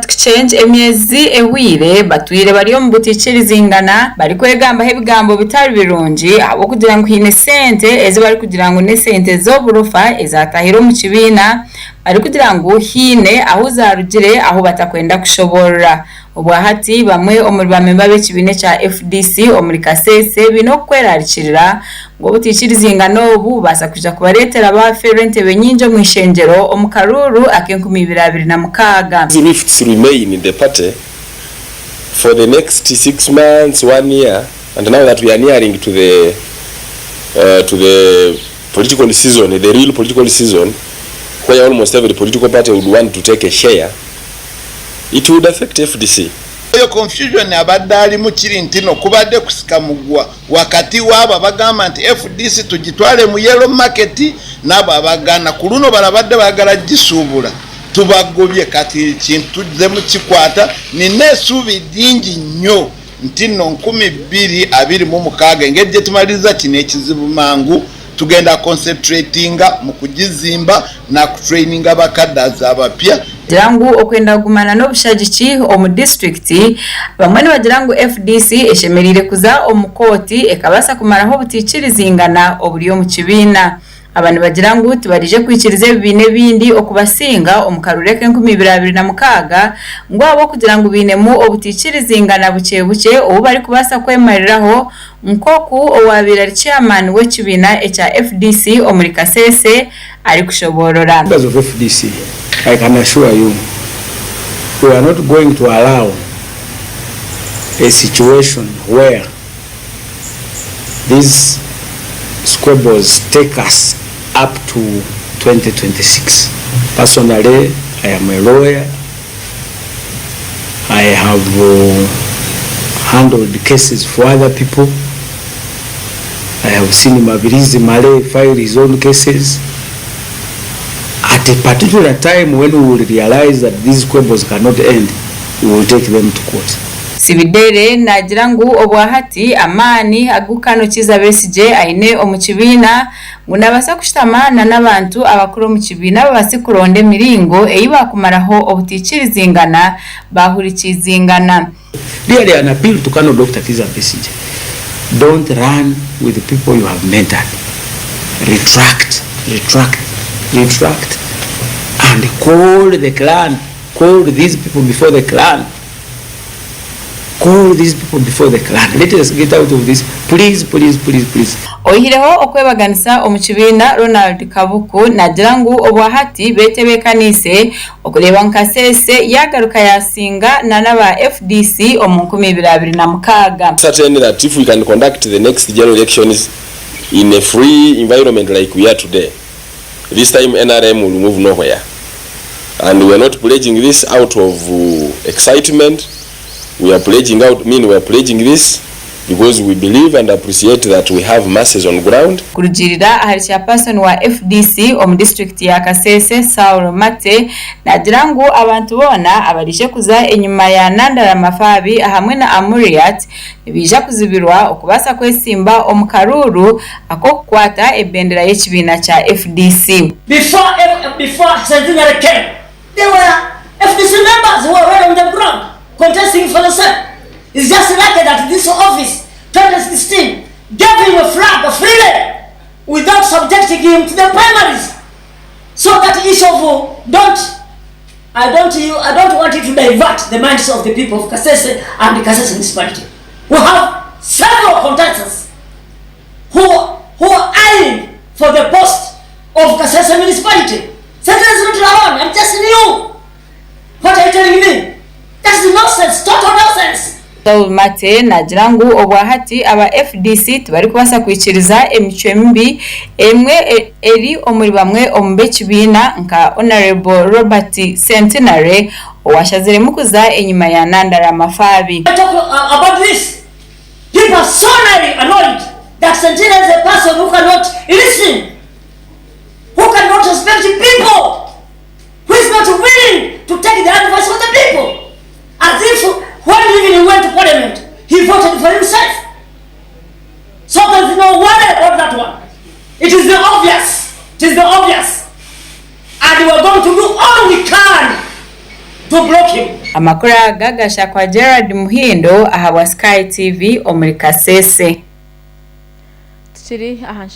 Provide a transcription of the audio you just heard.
Democratic Change emyezi ehweire batwire bari omu butaikirizingana barikwegambaho ebigambo bitari birungi ahabw'okugira ngu haine sente ezi barikugira ngu n'esente z'oburofa ezatahire omu kibiina barikugira ngu haine ahu zarugire ahu batakwenda kushoboorora. Obwahati bamwe omuri ba memba b'ekibiina ekya FDC omuri Kasese baine okukwerarikirira ngu obutaikirizingana obu bubaasa kwija kubareetera baafeerwa entebe nyingi omu ishengyero omu karuuru ak'enkumi ibiri 26. These rifts remain in the party for the next 6 months, one year, and now that we are nearing to the political season, the real political season, where almost every political party would want to take a share, it would affect FDC. Eyo confusion abadde alimu kiri ntino kubadde kusika mugwa wakati waabo abagamba nti FDC tugitwale mu yellow market n'abo abagaana ku luno balabadde baagala gisuubula tubagobye kati kintu tuzzemu kikwata nina essuubi lingi nnyo nti nno 2026 engeri gye tumaliriza kino ekizibu mangu tugenda concentratinga mu kugizimba na kutraininga bakaddazi abapya. Gira ngu okwenda kugumana n'obushagiki omu disiturikiti, bamwe nibagira ngu FDC eshemereire kuza omu kooti ekabaasa kumaraho obutaikirizingana oburi omu kibiina. Aba nibagira ngu tibaraije kwikiriza ebibiina ebindi okubasinga omu karuuru ak'enkumi ibiri abiri na mukaaga ngu ahabw'okugira ngu bainemu obutaikirizingana bukye bukye obu barikubaasa kwemariraho nk'oku owaabaire ari chairman w'ekibiina ekya FDC omuri Kasese arikushoboorora. Members of FDC, I can assure you, we are not going to allow a situation where these squabbles take us up to 2026. Personally, I am a lawyer. I have handled cases for other people. I have seen Mabirizi Male file his own cases. At a particular time when we will realize that these squabbles cannot end, we will take them to court. Sibidere naagira ngu obwahati amaani agu Kano Kizza Besigye aine omu kibiina ngu naabaasa kushutama n'abantu abakuru omu kibiina babaase kuronda emiringo ei baakumaraho obutaikirizingana baahurikizingana. Really an appeal to Colonel Dr. Kizza Besigye. Don't run with the people you have mentored. Retract, retract, retract, and call the clan. Call these people before the clan. Call these people before the clan. Let us get out of this. Please, please, please, please. Oyihireho okwebaganisa omu kibiina Ronald Kabuku naagira ngu obwahati betebeekaniise okureeba ngu Kasese yaagaruka yaasinga n'aba FDC omu 2026. Certain that if we can conduct the next general elections in a free environment like we are today, this time NRM will move nowhere. And we are not pledging this out of excitement. We are pledging out, mean we are pledging this because we believe and appreciate that we have masses on ground. Kurugiirira ahari chairperson wa FDC omu disiturikiti ya Kasese Saul Mate naagira ngu abantu boona abaraije kuza enyima ya Nandala Mafabi hamwe na Amuriat nibaija kuzibirwa okubaasa kwesimba omu karuuru ak'okukwata ebendera y'ekibiina kya FDC. Before Centenary came, there were FDC members who were already on the ground contesting for the same. It's just lucky that this office, 2016, gave him a flag freely without subjecting him to the primaries. So that issue of don't, I don't want you to divert the minds of the people of Kasese and the Kasese municipality. We have several contestants who are eyeing for the post of Kasese municipality. Sentence is not alone. I'm just new. What are you telling me? That's nonsense, total nonsense. Saul Mate naagira ngu obwahati aba FDC tibarikubaasa kwikiriza emicwe mibi emwe eri omuri bamwe omu b'ekibiina nka Honorable Robert Centenary owashaziremu kuza enyima ya Nandala Mafabi. I talk about this. People are so very annoyed that Centenary is a person who cannot listen, who cannot respect people, who is not willing to take the advice of the people. As if when even he went to parliament, he voted for himself. So there is no worry about that one. It is the obvious. It is the obvious. And we are going to do all we can. to block him. Amakuru aga gashakwa Gerald Muhindo ahabwa Sky TV omuri Kasese. Tukiri aha.